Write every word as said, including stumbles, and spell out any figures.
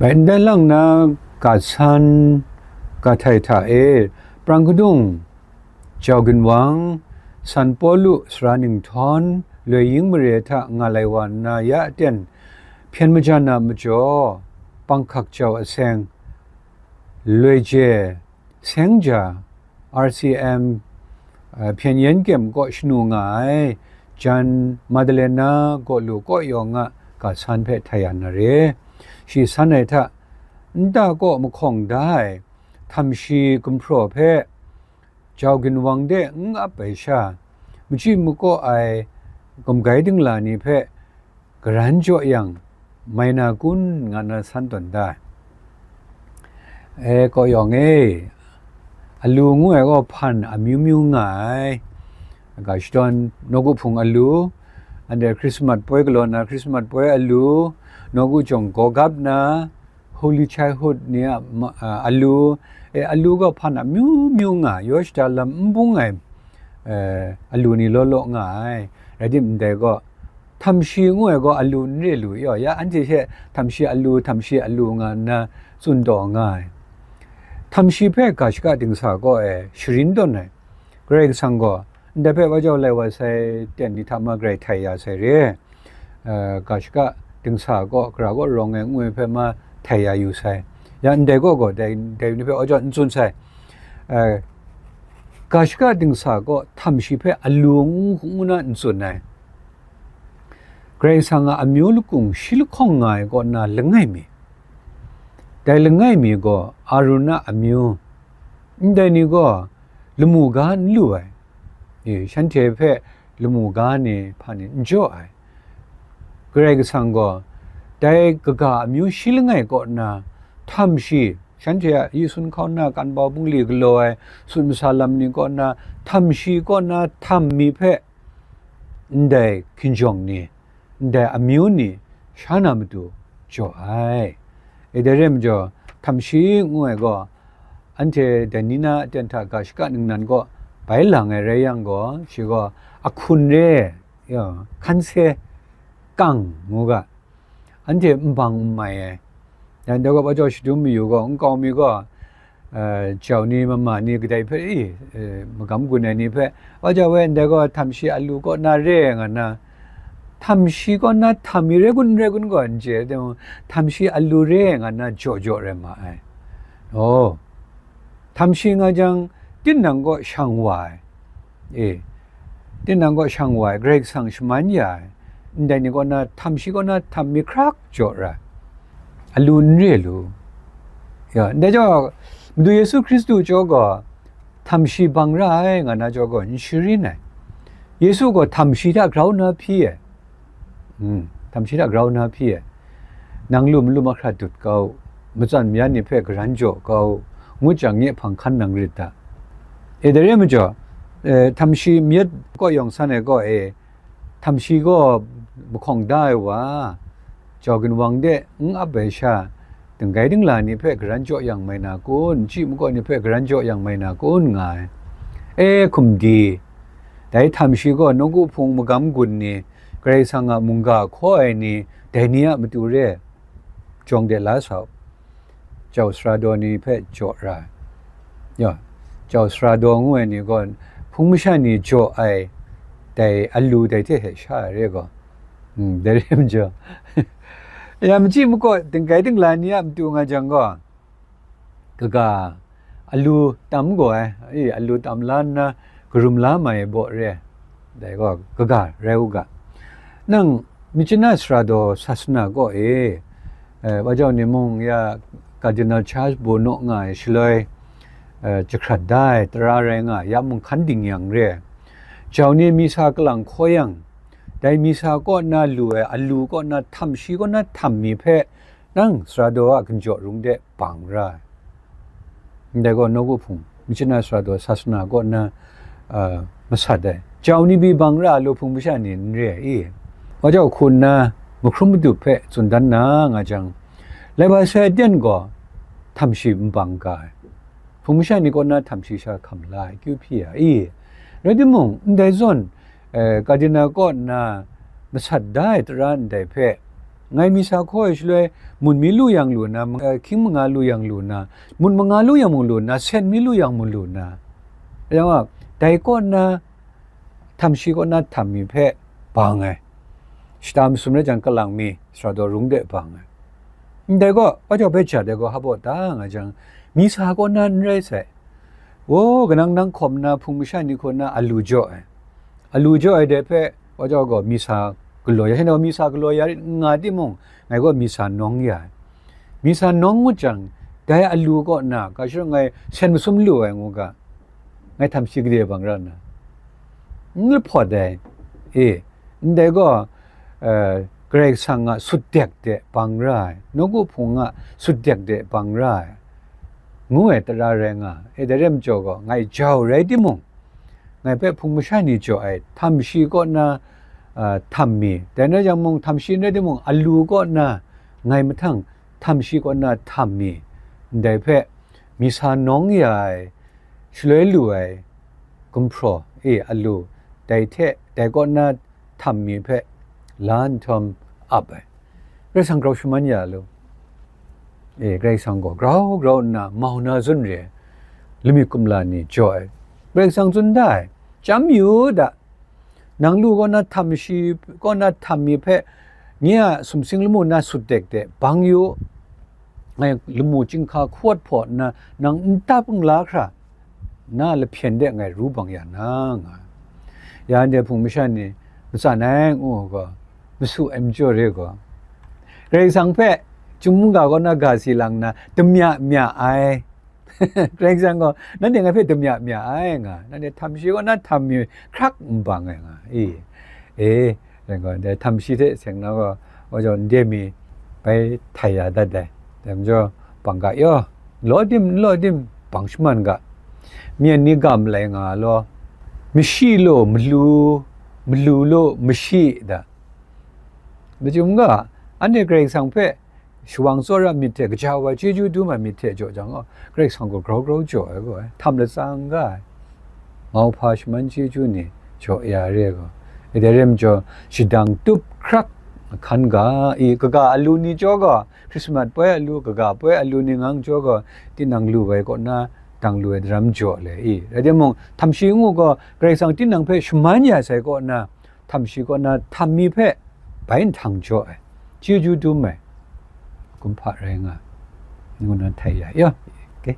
Bai ndai lang na, ga san, ga htai hta e, prang kadung, jau ginwang, San Pawlu sara ninghtawng, loi ying mare hta nga lai wa nna ya aten, hpyen majan a majaw, panghkak jau aseng, loi je, seng ja, R C M, eh, hpyen yen kyem kaw shanu nga ai, jan Madalena gaw lu kaw yawng a ga san hpe htai ya na re. Shi san ai hta, nta kaw mahkawng da ai, htam shi gumhpraw hpe, jau ginwang de n ap ai sha, machyi makaw ai gumgai dingla ni hpe garan jaw yang, mai na kun nga na san tawn da ai. E, kaw yawng e, alu ngu ai gaw hpan amyu myu nga ai. Ga shadawn nawku hpung alu, anhte Krismas poi galaw na Krismas poi alu, nawku jawng gaw gap na, Holy Childhood ni a ma-, a, alu, e, alu gaw hpan amyu myu nga, yaw shada lam n bung ai, e, alu ni law law nga ai. Rai tim ndai gaw, htam shi ngu ai gaw alu n re lu yaw, ya anhte hte htam shi alu, htam shi alu nga nna tsun taw nga ai. Htam shi hpe ga shaka dingsa kaw e sharin tawn ai. Karai Kasang gaw, ndai hpe wa jau lai wa sai, ten ni hta ma grai htai ya sai re. Eh, ga shaka dingsa kaw, gara kaw rawng ai ngu ai hpe ma htai ya yu sai. Ya ndai kaw gaw, dai, dai ni hpe wa jau n tsun sai. Eh, ga shaka dingsa kaw, htam shi hpe alu ngu, ngu na n tsun ai. Karai Kasang a amyu lakung shi lahkawng nga ai kaw na langai mi. Dai langai mi gaw Arun a amyu. Ndai ni gaw lamu ga n lu ai. E, shanhte hpe lamu ga ni hpa ni n jaw ai. Karai Kasang gaw dai kaga amyu shi langai kaw na htam shi, shanhte a yi sun hkauna kan bau bungli galaw ai, sut masa lam ni kaw na htam shi kaw na htam mi hpe, ndai hkinjawng ni, ndai amyu ni sha na matu jaw ai. E, dai re ai majaw, htam shi ngu ai gaw, anhte dai ni na aten hta ga shaka ningnan kaw bai lang ai rai yang gaw, shi gaw ahkun re, ya, hkan se kang ngu ga, anhte nbang n mai ai. Yang dai gaw, wa jau shadum mayu gaw, nkau mi gaw, eh, jau ni, mama ni, kadai hpe, i, eh, magam gun ai ni hpe, wa jau e, ndai gaw htam shi alu kaw na re ai nga na, htam shi kaw na htam mi re gun, n re gun gaw n chye, timung, htam shi alu re ai nga na jaw jaw rai ma ai. Oh, htam shi nga jang, tinang kaw shang wa ai. E, tinang kaw shang wa ai, Karai Kasang shaman ya ai, ndai ni kaw na htam shi kaw na htam mi hkrak jaw ra ai, alu n re lu. Ya, ndai jaw, Madu Yesu Hkristu jaw gaw, htam shi bang ra ai, nga na jaw gaw, n sharin ai. Yesu gaw htam shi hta grau na hpyi ai. Hmm, htam shi hta grau na hpyi ai. Nang lu malu mahkra dut kau, matsan maya ni hpe garan jaw kau, ngut jang nye hpang hkan nang rit ta. E, dai re ai majaw, eh, htam shi myit kaw yawng san ai kaw e, htam shi gaw mahkawng da ai wa, jau ginwang de n ap ai sha, dinggai dingla ni hpe garan jaw yang mai na kun, machyi makaw ni hpe garan jaw yang mai na kun, nga ai. E, hkum di, dai htam shi gaw nawku hpung magam gun ni, Karai Kasang a mungga hkaw ai ni, dai ni a matu re ai, jawng de la sa u. Jau sara daw ni hpe jaw ra ai. Ya, jau sara daw ngu ai ni gaw, hpung masha ni jaw ai, dai alu dai hte hte sha ai re gaw. Hmm, dai re ai majaw. Ya, machyi makaw dinggai dingla ni a matu nga jang gaw, kaga, alu tam gaw ai, i, alu tam la nna, karum la mai ai baw re ai, dai gaw, kaga rai u ga. Nang, Myitkyina sara daw sasana kaw e, eh, wa jau ni mung ya, Cardinal Charles Bo naw nga ai shaloi, eh, jahkrat da ai tara rai nga ai, ya mung hkan ding yang re ai. Jau ni misa kalang hkaw yang, dai misa kaw na lu ai alu kaw na htam shi kaw na htam mi hpe, nang sara daw a ginjaw rung de bang ra ai. Ndai gaw nawku hpung, Myitkyina sara daw sasana kaw na, a, masat ai. Jau ni pyi bang ra ai lu hpung masha ni n re ai i? Wa jau hku nna mahkrum matup hpe tsun dan na nga jang, lai wa sai aten gaw htam shi n bang ga ai. Hpung masha ni kaw na htam shi sha hkam la ai akyu hpyi ai i? Rai timung, ndai zawn, eh, Cardinal kaw nna masat da ai tara ndai hpe, Ngai misa hkaw ai shaloi, mun mi lu yang lu na, ma-, eh, hkying manga lu yang lu na, mun manga lu yang mung lu na, sen mi lu yang mung lu na. Rai nga, dai kaw na, htam shi kaw na htam mi hpe bang ai. Shata masum rai jang, kalang mi, sara daw rung de bang ai. Ndai gaw, wa jau hpe jat ai gaw, hpa baw da nga jang, misa kaw na n rai sai. Wo, kanang nang hkawm na, hpung masha ni kaw na, alu jaw ai. Alu jaw ai dai hpe, wa jau gaw, misa galaw ya, shanhte gaw misa galaw ya rit nga timung, ngai gaw misa nawng ya ai. Misa nawng ngut jang, dai alu kaw na, ga shadawn ngai sen masum lu ai ngu ga, ngai htam shi gade bang ra nna, n lahpawt ai. E, ndai gaw, eh, Karai Kasang a sutdek de bang ra ai, nawku hpung a sutdek de bang ra ai, ngu ai tara rai nga ai. E, dai rai majaw gaw, ngai jau rai timung, ngai hpe hpung masha ni jaw ai, htam shi kaw na, ah, htam mi, dai na yang mung, htam shi n rai timung, alu kaw na, ngai mahtang htam shi kaw na htam mi, ndai hpe, misa nawng ya ai, shaloi lu ai, gumhpraw, e, alu, dai hte, dai kaw na htam mi hpe, la nhtawm ap ai. Karai Kasang grau shaman ya lu. E, Karai Kasang gaw grau grau nna mau na zawn re ai, lamik kumla ni jaw ai. Karai Kasang tsun da ai, chyam yu da, nang lu kaw na htam shi, kaw na htam mi hpe, nye a sumsing lamu na sutdek de bang yu, ngai lamu chyinghka hkawt hpaw nna, nang n tap n la hkra, na lahpyen de ngai ru bang ya na, nga. Ya anhte hpung masha ni matsan ai ngu gaw, masu ai majaw re gaw, Karai Kasang hpe chyum mungga kaw na ga si lang nna, damya mya ai. Karai Kasang gaw, nanhte ngai hpe damya mya ai, nga, nanhte htam shi kaw na htam mi hkrak n bang ai, nga, i, e, rai gaw, dai htam shi hte seng na gaw, wa jau nde mi bai htai ya dat ai. Dai majaw, bang ga yaw, law dim, n law dim, bang shaman ga, myen ni ga malai nga law, mashi law, malu, malu law, mashi da. Machyum ga, anhte Karai Kasang hpe shawang tsawra myit hte, kaja wa chyeju dum ai myit hte jaw jang gaw, Karai Kasang gaw grau grau jaw ai gaw, htam latsang ga ai, mauhpa shaman chyeju ni jaw ya re ai gaw, e, dai rai majaw, shadang tup hkrak hkan ga i, kaga alu ni jaw gaw, Hkrismat poi alu, kaga poi alu ni ngang jaw gaw, tinang lu ai kaw na, dang lu ai daram jaw le i. Rai timung, htam shi ngu gaw, Karai Kasang tinang hpe shaman ya sai kaw na, htam shi kaw na htam mi hpe bai nhtang jaw ai, chyeju dum ai, kumhpa rai nga, ngu na htai ya, ya, okay.